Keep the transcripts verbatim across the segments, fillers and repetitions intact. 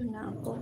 Na ako.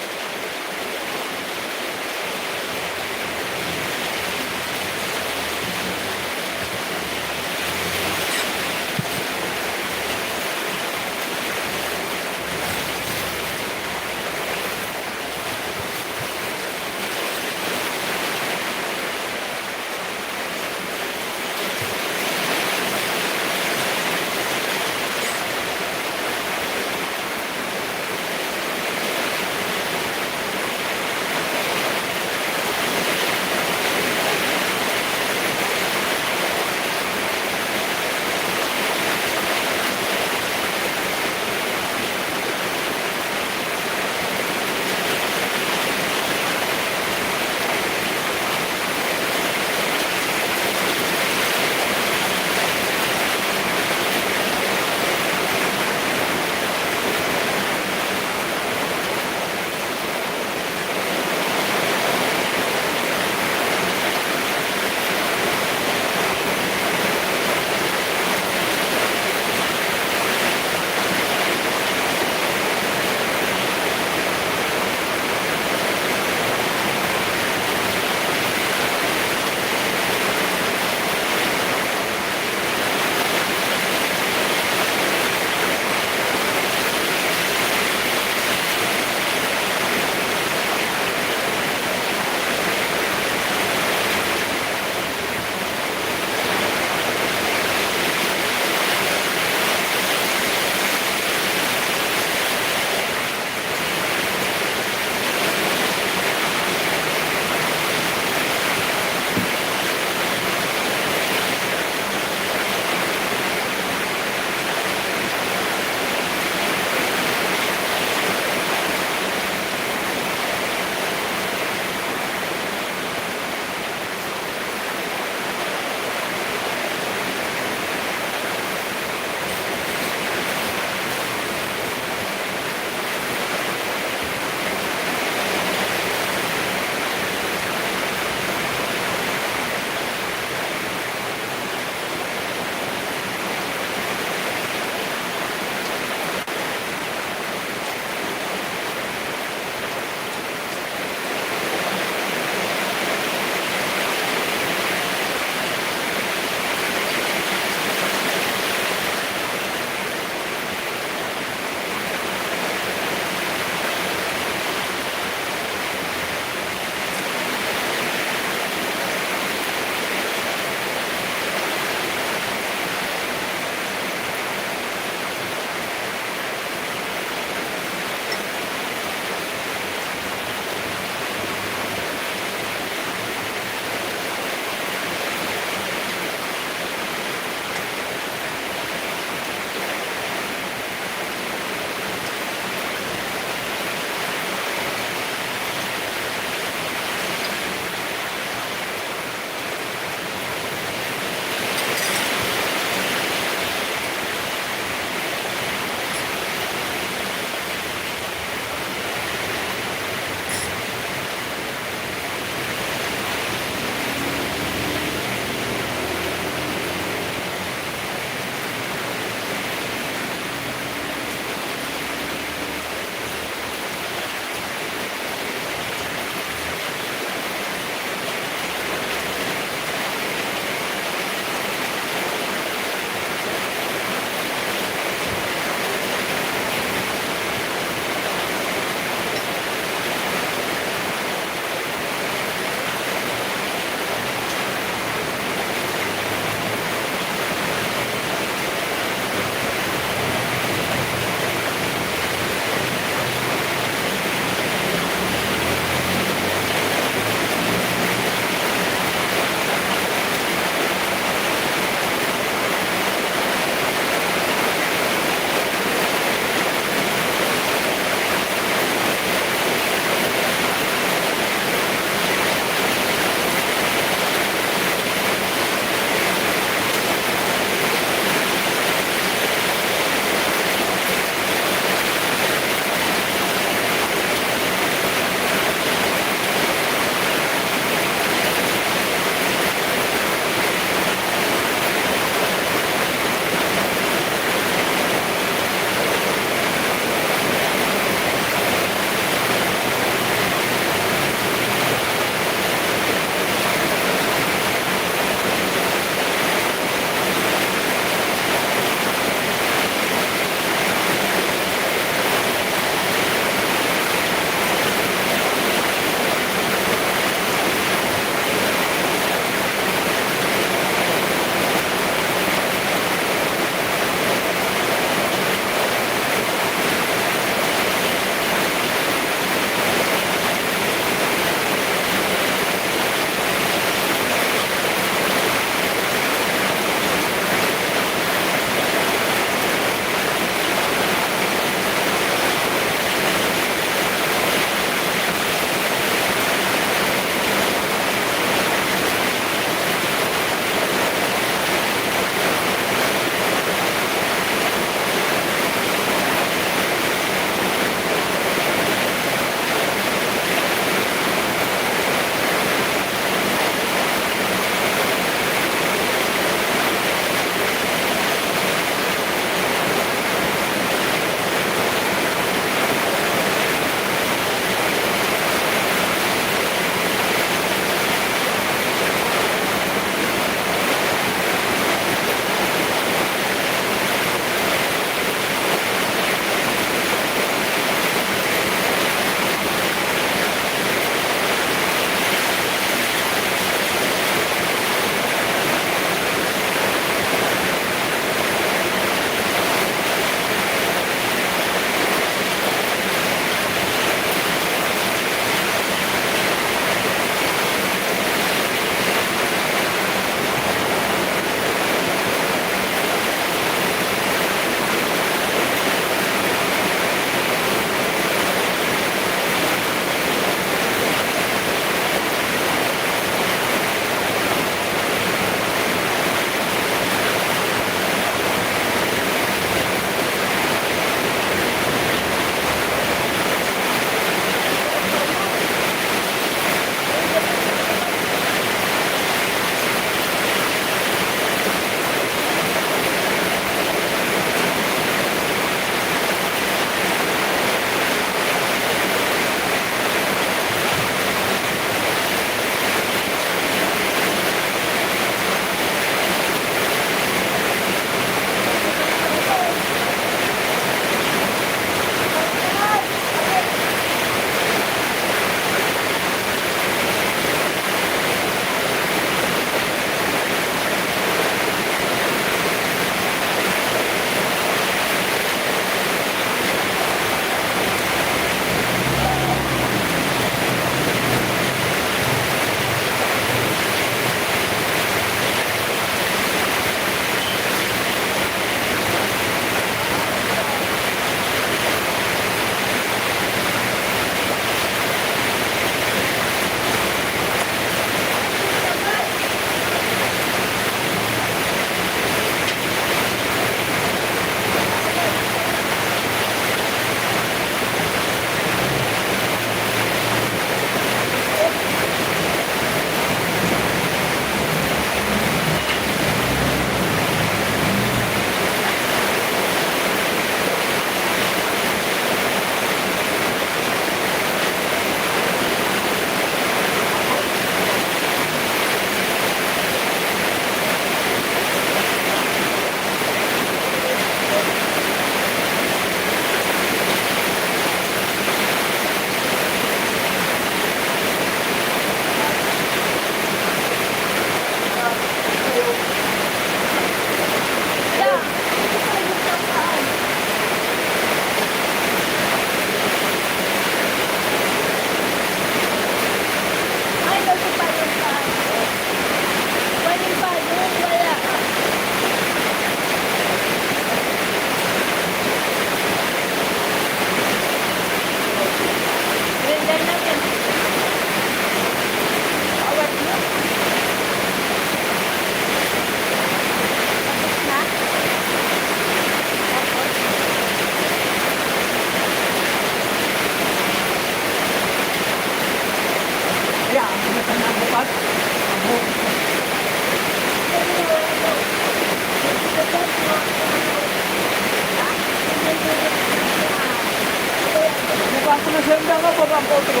Tenda nga po ang otro.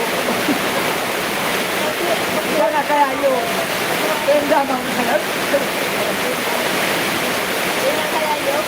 Wala kaya yun. Tenda nga. Wala kaya yun.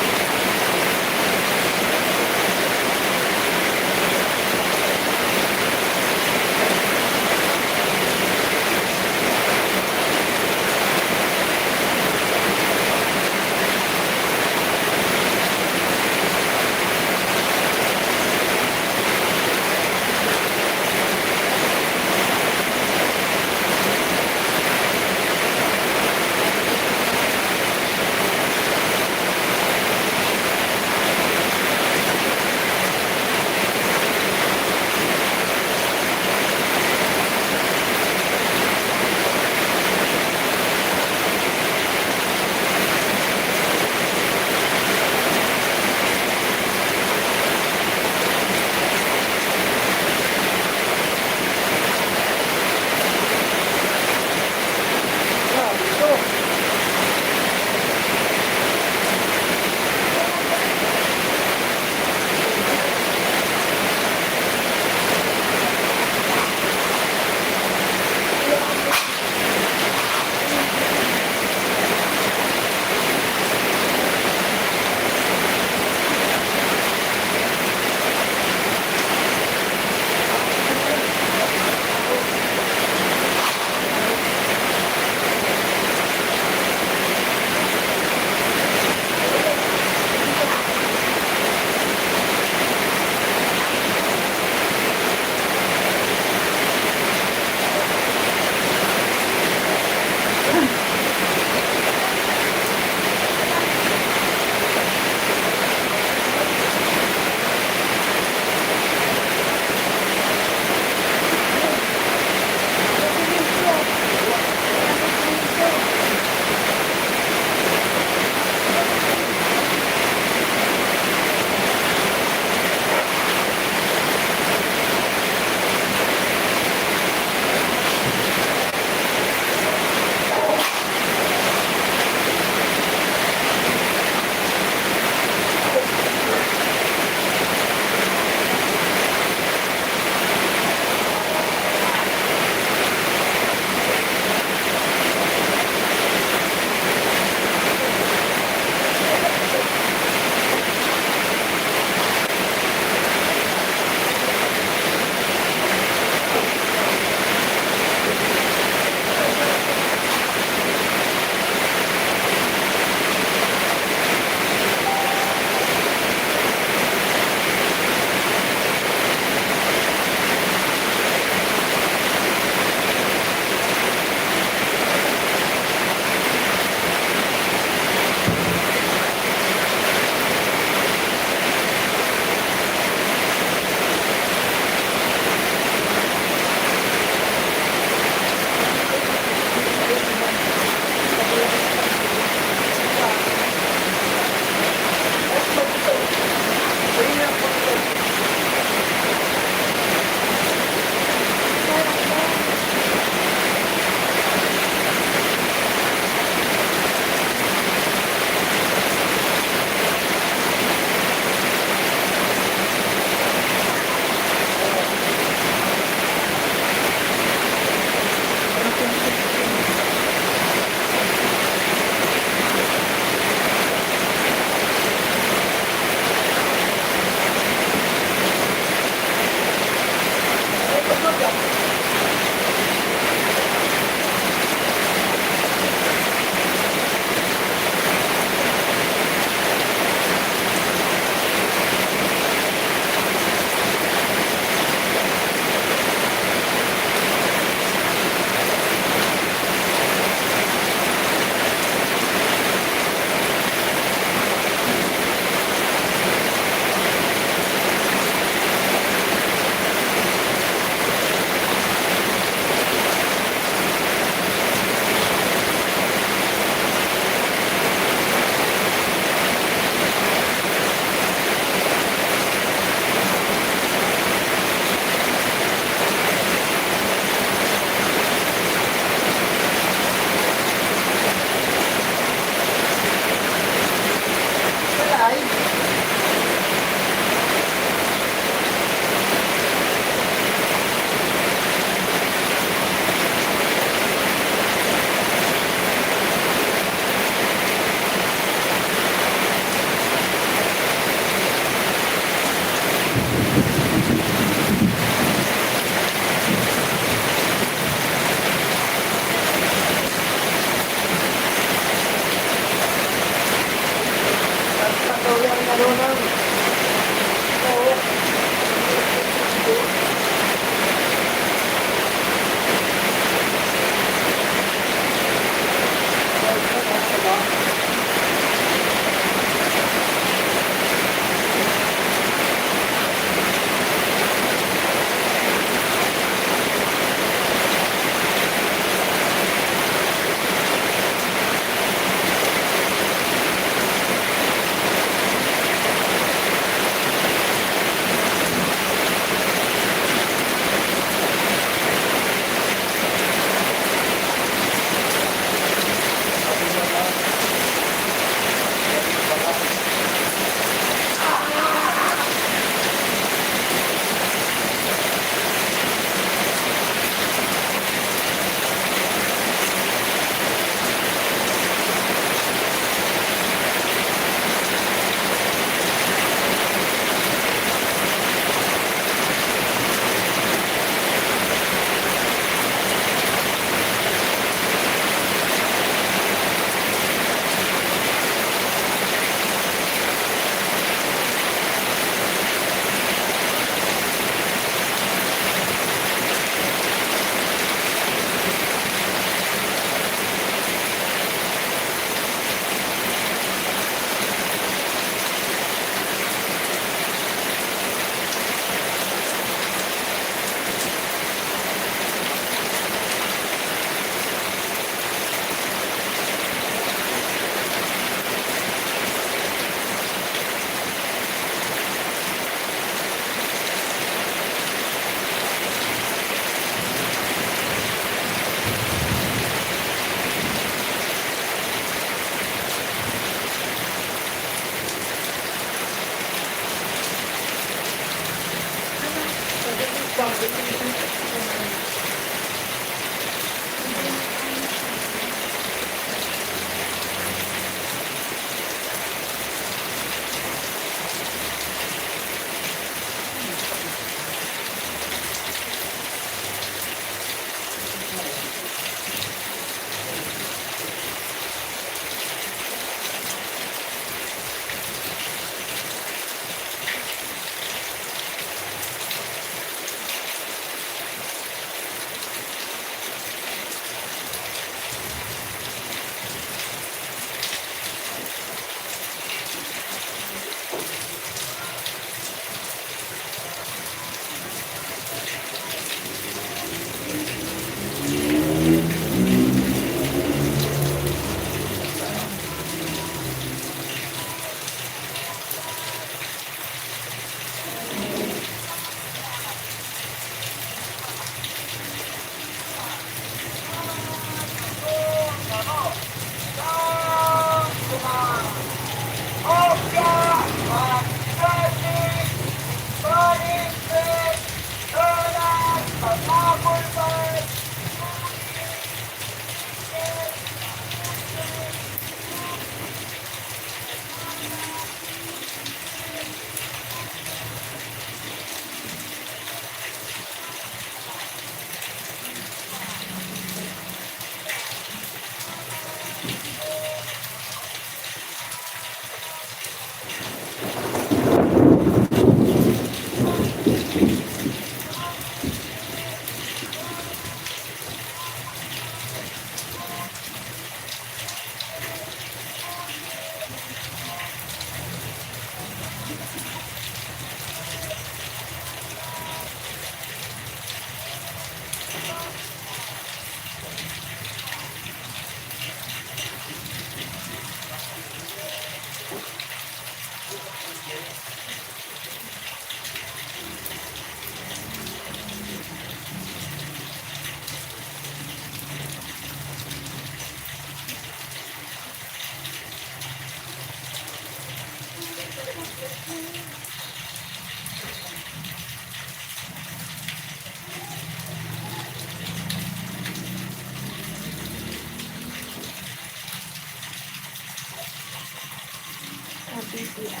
Sabi siya.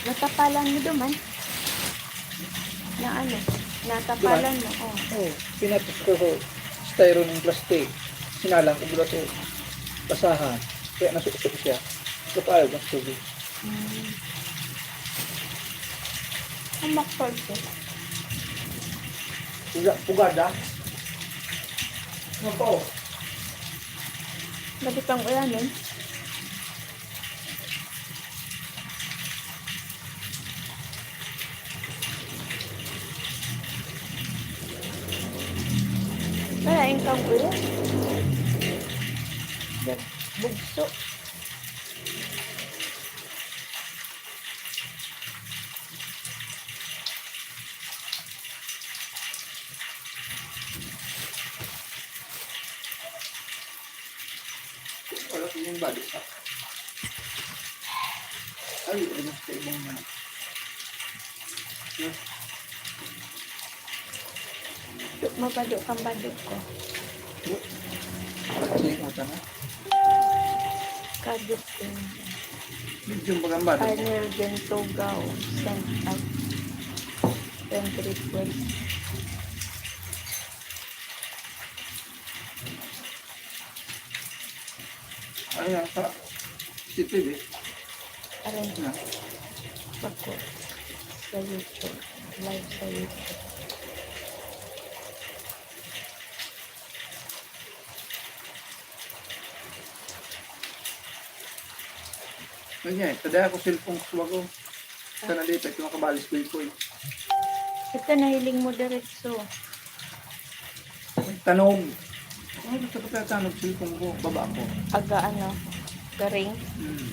Natapalan mo duman? Na ano? Natapalan mo? Oh. Oh, pinatas ko sa styrofoam ng plastic. Sinalang ko mula sa basahan. Kaya nasuksok siya. Kapal ng tubig. Mm. Ang makpal ko. Puga-, pugada. Ano pa, oh? Lagi pang ulamin. Wala yung kangkong. Bugso. Wala ko yung body shop. Ay, ano sa ibang na. Mapado kang bado ko. Ano yung mata na? Kadyo ko. Medyo magambado. Arnel Gentugaw, Saint Ag-, Saint Request. Ayan, sa C C T V. Ayan. Ayan. Bako. Sa YouTube. Live sa YouTube. Ganyan, eh. Tadaya ko cellphone ko sa bago. Sa nalipit, yung makabalis ko, eh. Ito, nahiling mo diretso. Tanog. Ano gusto ko kaya tanog cellphone ko? Baba ko. Aga, ano, garing. Hmm.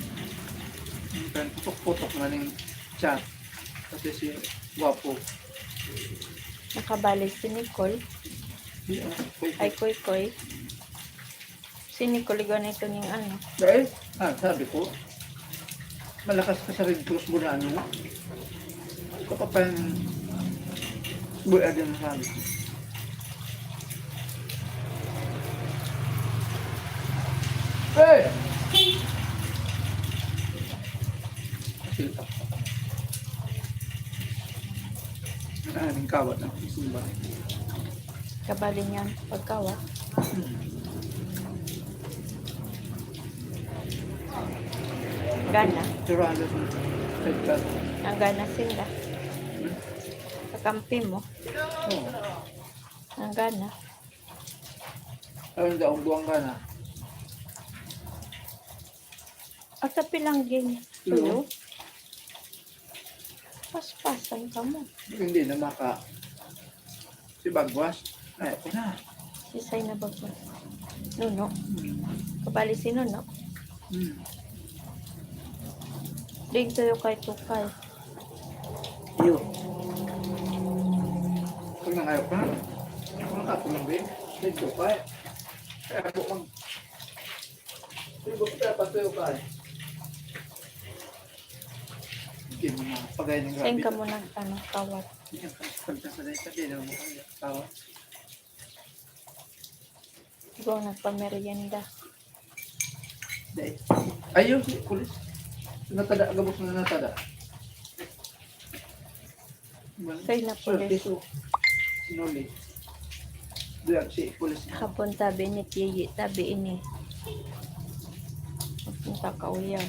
Yung kan-, putok-putok na ning chat. Kasi si Gwapo. Nakabalis si Nicole. Di, ah, Koy, Ay, Koy. Koy Koy. Si Nicole, igwa na ito ning ano. Dahil, ah, sabi ko, Malakas ka sa Red Cross mo na ano nga. Ito ka pa yung buhay din sa amin. Hey! Ah, ang kawat na. Simba. Kabali niyan, pagkawat. Gana. Pero ano sa pagka. Ang gana sinda. Kakampi mo. Oh. Ang gana. Ano daw ang buwang gana? At sa pilangging tuyo. Paspasan ka mo. Hindi na maka... Si Bagwas. Ay, ako na. Sisay na ba ko? Nuno. Kabali si Nuno. Hmm. Ding tuyo kay tukay. Iyo. Pag nangayo ka, kung nakatulong din, dito pa eh. Kaya ako mag... Dito pa, patuyo ka eh. Hindi mo na pagay ng Saan grabe. Ka mo nag ano, kawat? Yan, pagkasalay ka din, ang mukhang tao. Ikaw nagpamerienda. Dahil. Ayun, si pulis. Natada, gabos na natada. Kay na pulis. Piso. Sinuli. Diyan, si pulis. Hapon tabi ni Tiyi, tabi ini. Punta ka uyaw.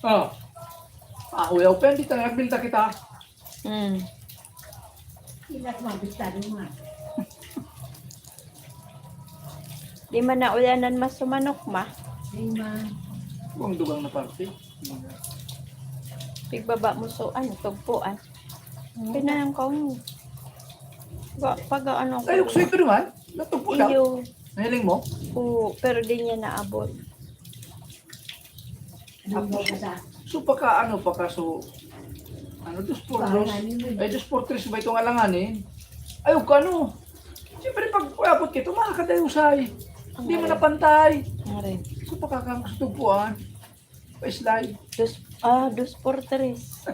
Ah. Ah, uyaw, pwede tayo. Nagbinta kita. Hmm. Ilag mabitado nga. Di man na uyanan mas sumanok ma. Di man. Huwag dugang na parte. Pigbaba mo so ano, tugpuan. Pinayang ka mo. Ga, pag ano ko. Ay, uksoy ko naman. Natugpo na. Iyo. Nahiling mo? Oo, pero di niya naabot. Doon ba sa So, pagka ano, pagka so, ano, dos por dos. Ay, dos por tres ba itong alanganin? Ay, huwag ka ano. Siyempre, pag uabot ka ito, makakadayusay. Hindi mo napantay. Nga rin. So, pagka ka sa tugpuan, pa-slide. Dos, ah, dos por tres.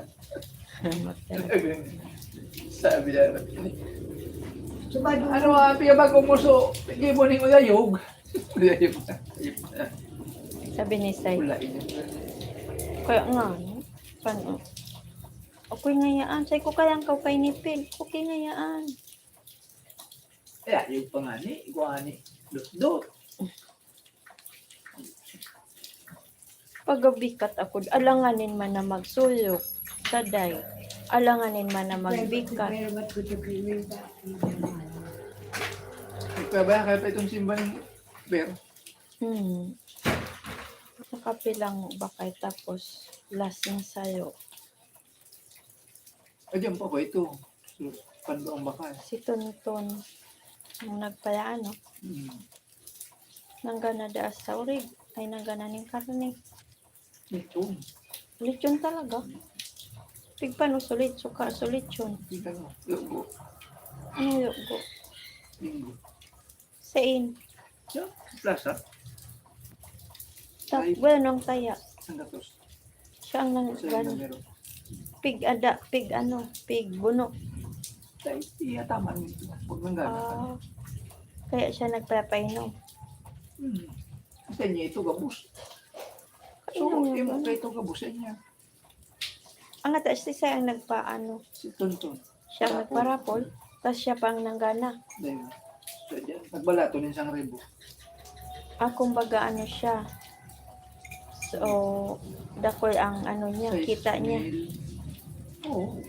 Sabi na, Subay mo. Ano, ah, piyabag mo so, hindi mo ning uyayog. Uyayog na. Sabi ni Sai. Wala yun. Kaya nga, no? Paano? Okay nga yaan. Sai ko kayang kaw kay nipil. Okay nga yaan. Kaya yung pa nga ni, iguha ni, dot-dot. Pagabikat ako, alanganin man na magsuyok. Saday. Alanganin man na magbikat. Pero ba't ko ito pinunta? Nagpabaya kaya pa itong simba ng Ber. Hmm. Nakapilang bakay tapos lasing sayo. Ay, diyan pa ba ito? Pando ang bakal. Si Tonton. Ang nagpayaan, no? Hmm. Nanggana daas sa urig. Ay, nanggana ning karne. Ito. Lechon talaga. Pigpano sulit, suka sulit yun. Tingnan mo. Logo. Ano yung go? Linggo. Sain. Sa plaza. Tap, bueno, ang taya. Sanggatos. Siya ang nang, Sa yung gano. Numero. Pig ada, pig ano, pig buno. Ay, iyataman mo ito. Huwag nang gana. Ah, kaya siya nagpapainom. Hmm. Sa inyo ito, gabos. So, Kainom niya yung ba? Kay ito, gabos sa inyo. Ang ata, si Sai ang nagpaano. Si Tonton. Siya ang nagparapol, tapos siya pang nanggana. Dahil. So, diyan. Nagbalato ng isang ribo. Ah, kumbaga ano siya. So, dakol ang ano niya, Sais kita niya. mil. Oo.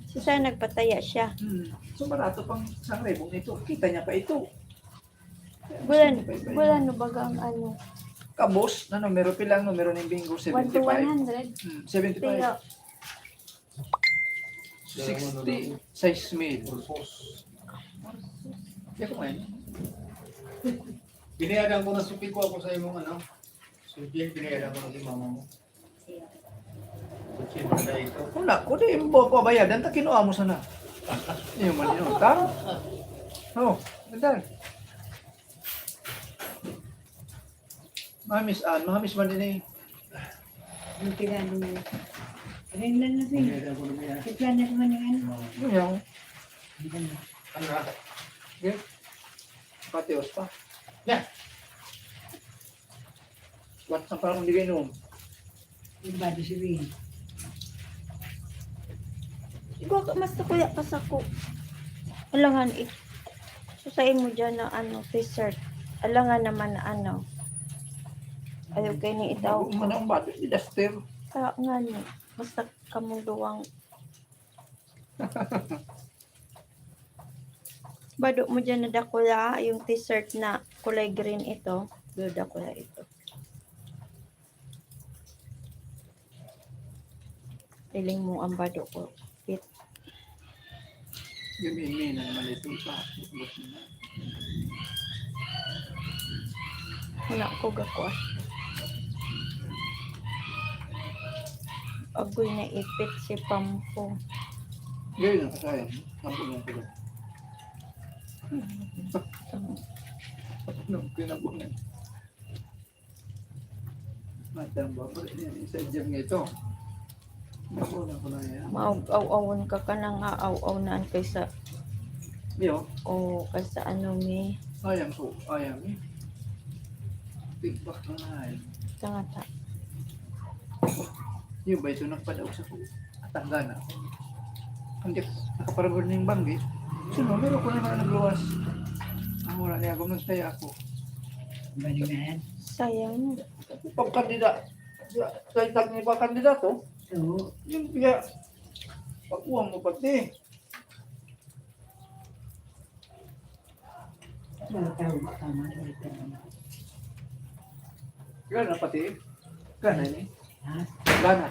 Si Sai nagpataya siya. Hmm. So, barato pang isang ribo ito. Kita niya pa ito. Bulan, bulan no baga ang ano. Kabos na numero, pilang numero ng bingo? One to one Seventy-five. hundred. Hmm, seventy-five. Pero, Sixty, sais mil. Di ako ngayon. Binayadan ko na, supi ko ako sa imong ano. Supi, binayadan ko na si mama mo. Supi na ito. Kung ako, di mo ko bayadan, ta kinuha mo sana. Iyo man yun, ta? Oh, ganda. Mamis, ah, mamis man din eh. Yung pinano mo. Rin lang na siya. Kaya ko na yan. Kaya na naman yung ano. Ano yan? Ang ganda. Ano na? Okay. Patios pa. Yeah. What ang parang hindi kainom? Yung body si Wayne. Igwa ka, mas kuya pa sa ko. Alangan, i-, susay mo dyan na ano, t-shirt. Alangan naman na ano. Ayaw kayo ni itaw. Bago man ang body, i-duster. Kaya nga ni, basta kamong duwang. Bado mo dyan na dakula, yung t-shirt na kulay green ito. Do dakula ito. Piling mo ang bado ko. Fit. Gabi, may na naman ito pa. Wala ko gakwa. Agoy, naipit si Pampo. Ganyan, sayang. Ang ulang ko. Anong pinabunan? Matang ba? Sa jam nga ito. Nakuha ko na yan. Maaw-awon ka ka na nga, aw-aw na kaysa, Yo, o kaysa ano mi. Ayang ko, ayang eh. Feedback na nga eh. Tanga ta. Yung ba ito nagpadaog sa ko? At ang gana. Hindi, nakaparagod na yung banggi. So, no, meron ko naman nagluwas. Ang wala niya, gumantay ako. Bali na yan. Sayang. Pagkandida, sa, sa itag ni pagkandidato, Oo. Yung kaya, pag-uwang mo pati. Wala tao ba ka man, wala tao. Gana pati? Gana ni? Ha? Gana.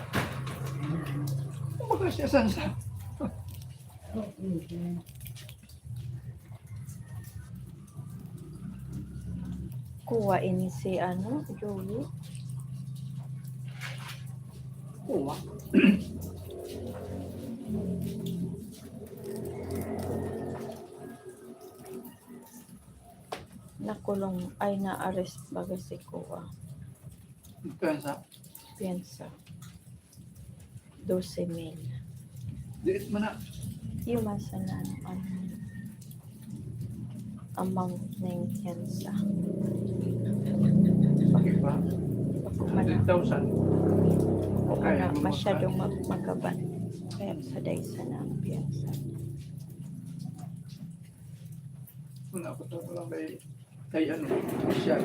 Ano, ano? Kumbaga siya, san sa? Oo, yun. Kuha ini si ano, Joey. Kuha. Nakulong, ay, na-arrest baga si Kuya. Piyansa? Piyansa. Dose mil. Diit man na. Yung man sana, ano, amount na yung piyansa. Bakit ba? Bako man na. Hundred thousand. Bako man na. Kaya mo masyadong mag-, magabat. Kaya sa daysa na ang piyansa. Wala ko to, wala kay, kay ano, siya.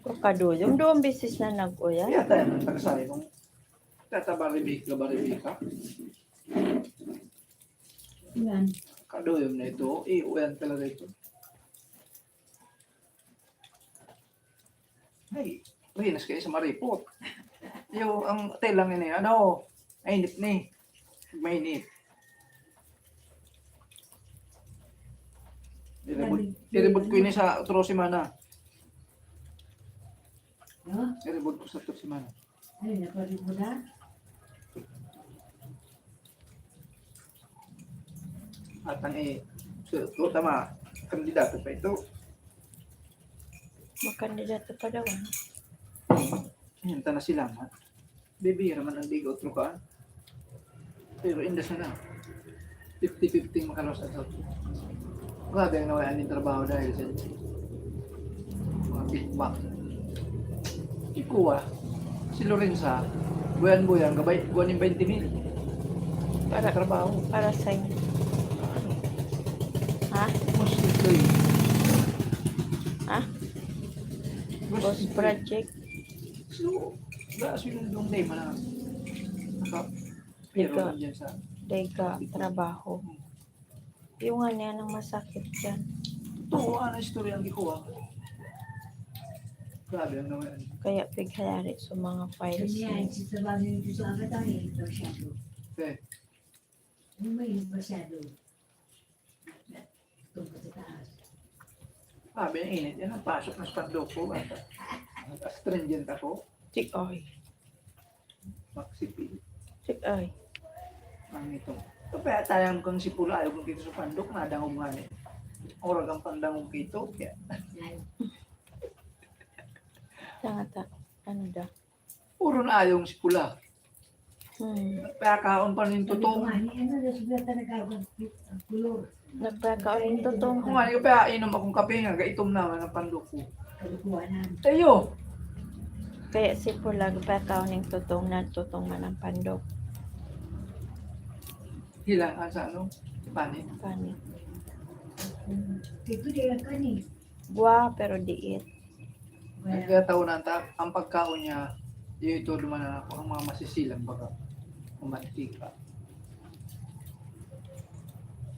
Kung kaduyom, duwang beses na nag-uyan. Kaya tayo ng tagasay kung tata Baribika, Baribika. Yan. Kaduyom na ito, iuyan talaga ito. Ay, rinas kayo sa maripot. Yung, ang telang ini, ano, mainit ni. Mainit. Iribod, iribod ko ini sa otro semana. No? Iribod ko sa otro semana. Ay, napalit mo na? At ang, eh, so, so, tama, kandidato pa ito. Makandidato pa daw, ano? Ayan, ta na sila, ha? Bibira man ang liga, otro ka. Pero inda sana. Fifty fifty makalos at out. Grabe ang nawala ng trabaho dahil sa mga kickback. Ikuha, si Lorenza, buyan-buyan, gabay, buwan yung twenty mil. Para trabaho. Para sa inyo. Ha? Mas ito eh. Ha? Mas Ghost ito eh. Project. So, wala silang doon tayo, mana-, naka-, pero Ika, nandyan sa dahil ka trabaho. Hmm. Yung nga niya nang masakit dyan. Totoo, ano, istorya ang gikuha. Grabe ang naman. Kaya pighayari sa mga files niya. Sa bagay nito sa agad ay masyado. Okay. Yung may masyado. Itong sa taas. Sabi ng init, yan ang pasok ng spandok ko. Astringent ako. Tik oy. Maxipil. Tik oy. Ang ito. Kaya tayang kang sipula, ayaw kong kito sa pandok, nadangog nga ni. Orag ang pandangog kito, kaya. Tanga ta. Ano da? Puro na ayaw ang sipula. Hmm. Kaya kaon pa rin tutong. Ano na sila talaga ang kulor? Nagpakaon yung tutong. Kung ano yung kaya inom akong kape nga, gaitom naman ang pandok ko. Kalukuanan. Tayo! Kaya si Pulag pakaon yung tutong na tutong man ang pandok. Hilangan sa ano? Pani. Pani. Ito di ang kani. Gwa, pero diit. Wala. Kaya tao na ta, ang pagkaon niya, yun ito duman ako, ang mga masisilang baga. Ang mantika.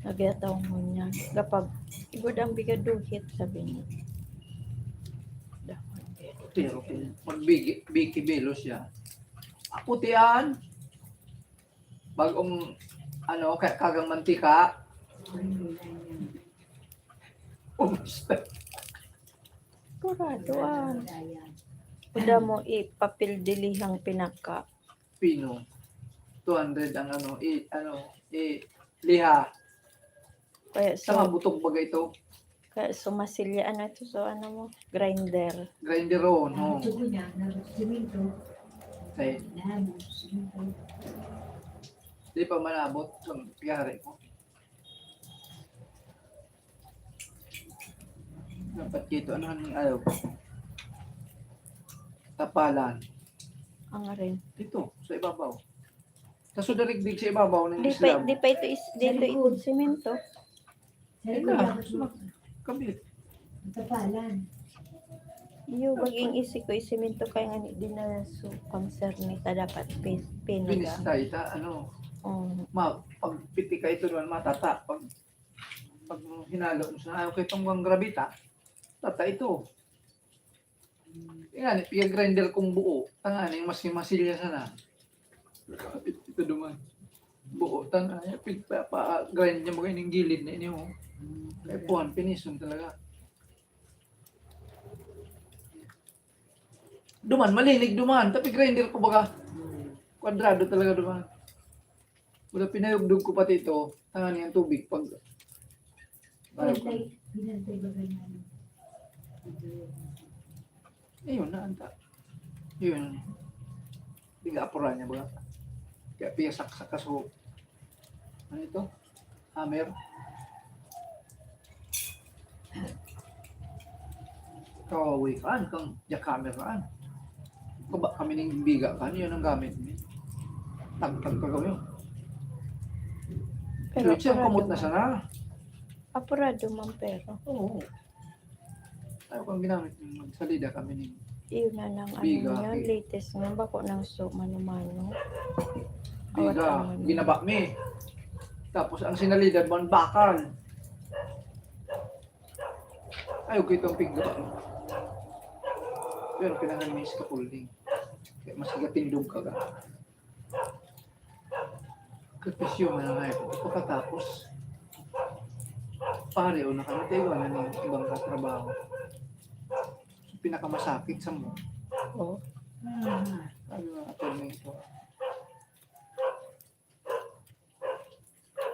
Nagyataw mo niya. Kapag, igod ang bigaduhit, sabi niya. Dapat. Pero kung magbigi, biki bilo siya, aputian, bagong, ano, kaya kagang mantika, ubos na. Kurado ah. Kuda mo ipapildilihang pinaka. Pino. Two hundred ang ano, i, ano, i, liha. Kaya Sa mga so, butog baga ito. kaya sumasilya, ano ito, so ano mo, grinder. Grinder o, no? Ito ko niya, nabot siminto. Kaya, Nabot siminto. di pa manabot sa piyari ko. Dapat dito, ano ang ayaw? Tapalan. Ang rin. Dito, sa ibabaw. Kaso darigdig sa ibabaw ng Di pa, Islam. Di pa ito is, dito ito simento. Sabi Ayun ko, na, dapat mag-, kabit. Tapalan. Iyo, baging isi ko isimento kaya nga di na so concern nita dapat pin, pinaga. Binistay ta, ano, Um, ma, pag piti ka ito naman, matata. Pag, pag hinalo mo sa ayaw kay tunggang grabita, tata ito. Yan, pia-grinder kong buo. Tanga na yung mas masilya sana. Ito duman. Buo, tanga na. Pig-, pa, pa, grind niya mga ining gilid na ini, oh. Kaya puhan, pinison talaga. Duman, malinig duman. Tapi grinder ko baga. Kwadrado talaga duman. Wala, pinayugdog ko pati ito. Tanga niyang tubig pag... Pinantay, pinantay ba ganyan? Ayun, naanta. Yun. Pinaapuran niya ba? Kaya piyasaksak ka so. Ano ito? Hammer. Kawaway ka, ano kang jackhammer ka, ano? Kaba kami ng biga ka, ano yun ang gamit mo? Tagtag ka gawin. Pero siya, apurado kumot na man. Sana. Apurado man pero. Oo. Ayaw kang ginamit yung magsalida kami ni Iyo na lang, ano Biga, niya, eh. Latest nga, bako ng so, mano-mano. Biga, Awat-awat. Ginaba mi. Tapos ang sinalidad man, bakal. Ayaw ko itong pigga. Pero kailangan may scaffolding. Kaya mas gatindog ka ka. Kapis yung mga ngayon. Pagkatapos, pare, o nakarating na ng ibang katrabaho. Pinakamasakit sa mo. Oh. Sabi mga attorney ito.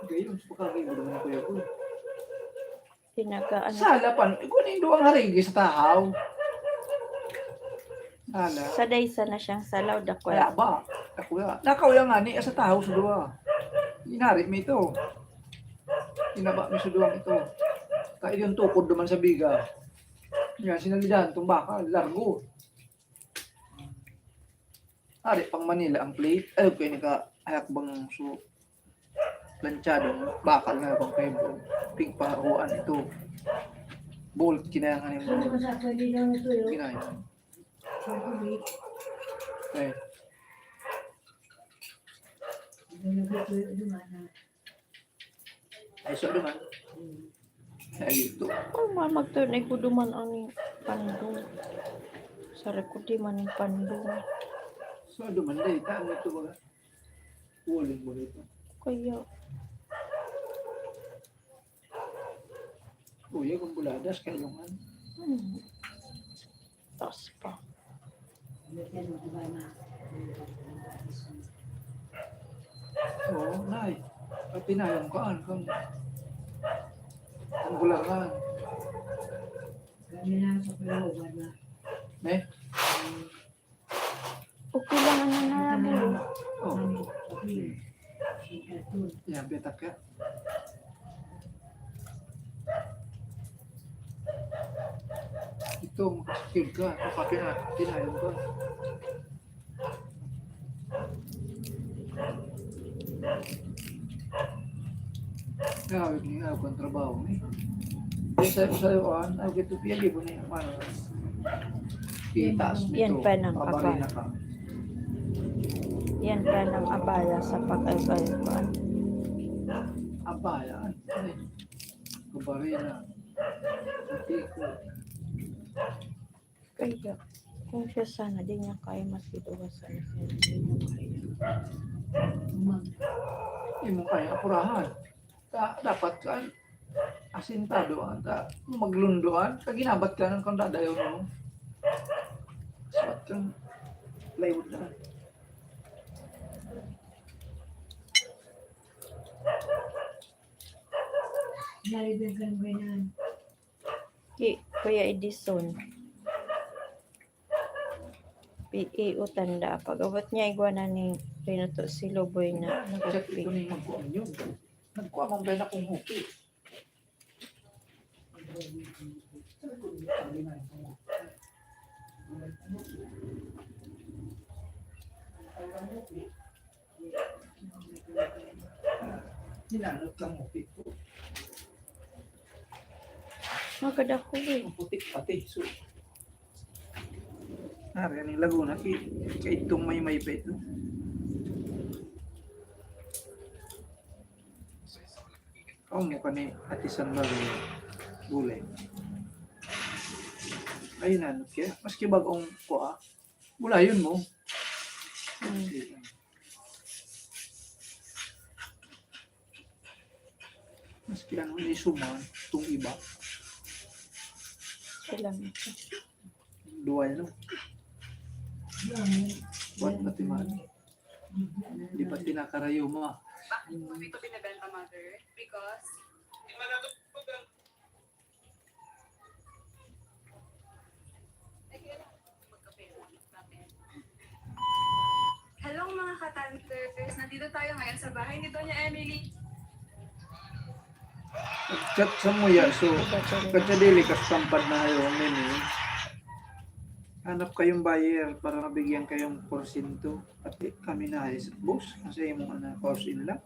Gayon, sa pagkagayon mo naman, Kuya Boy. Pinaga, ano, Sala pa, ikaw na yung duwang harigi sa tahaw. Sala. Sa daysa na siyang salaw, dako. Kaya ba? Ako ya. Nakaw ya nga ni sa tahaw sa duwa. Inari mi ito. Inaba mi sa duwang ito. Kaya yung tukod naman sa biga. Yan, sinalidahan itong baka. Largo. Ari pang Manila ang plate. Ay, okay, naka-ayak bang so planchado. Bakal na bang kayo. Pigpahuan ito. Bolt, kinaya nga Ano yung ka sa pwede lang ito yun? Kinaya. Sa tubig. Eh, Ano na ba ito yung ano, ano? Ay, so naman. Ay, ito. Oh, ma, magtunay ko duman ang pandong. Sa record, di man ang pandong. So, duman na ito. Ano ito ba? Uling mo ito. Kaya, Uy, kung buladas, kailungan. hmm. Taas pa. Oo, nay. Pati na yung kaan, kung, kung bulangan. Kami na sa Palawan na. Eh? Okay lang, ano na lang, eh. Oh. Yan, betak ka. Ito, makasikil ka. Kapag pina-, pinayong ka. Grabe, ginagawa ang trabaho ni. Sa, sa, ano, ito, piyali mo na yung, ano, itaas mo. Yan ito, pa ng pabarina abaya. Ka. Yan pa ng abaya sa pag-, ay, ay, kuwan. Abaya, ano, ano yun? Kabarina. Tiko. Kaya, kung siya sana, di niya kaya, maski duwa sana siya, di niya kaya. Imo kaya, apurahan. Ta-, dapat ka, asintado ka, ta-, maglundoan, ta ginabat ka ng kung dadayon mo. Suwat kang plywood na. Nalibig ka ng ganyan. Ki-, Kuya Edison. Pi-, i-, utanda. Pag-abot niya, igwa na ni Renato si Luboy na nagupit. Ito na yung magkuha yun. Nagkuha mang bela kong hupit. Hinanap kang hupit ko. Magkadako, eh. Ang putik pati. So, ari, ang Laguna, ki-, kaitong may may pet, no? Oh, mo kani atisan ba yung gulay? Ayun na, no? Kaya, maski bagong kuha, bulayon mo. Hmm. Maski ano, ni suman, itong iba. Kailangan. Duwa yan, no? Buwan na timan. Di pa tinakarayo mo, ah. Bakit po ito binibenta, mother? Because Hello, mga ka-Tanters! Nandito tayo ngayon sa bahay ni Doña Emily. Chat sa muya, so, katsa dili ka stampad na hayo, mini. Hanap kayong buyer para mabigyan kayong porsyento. Pati kami na, eh, boss, kasi yung mga na-cause in lang.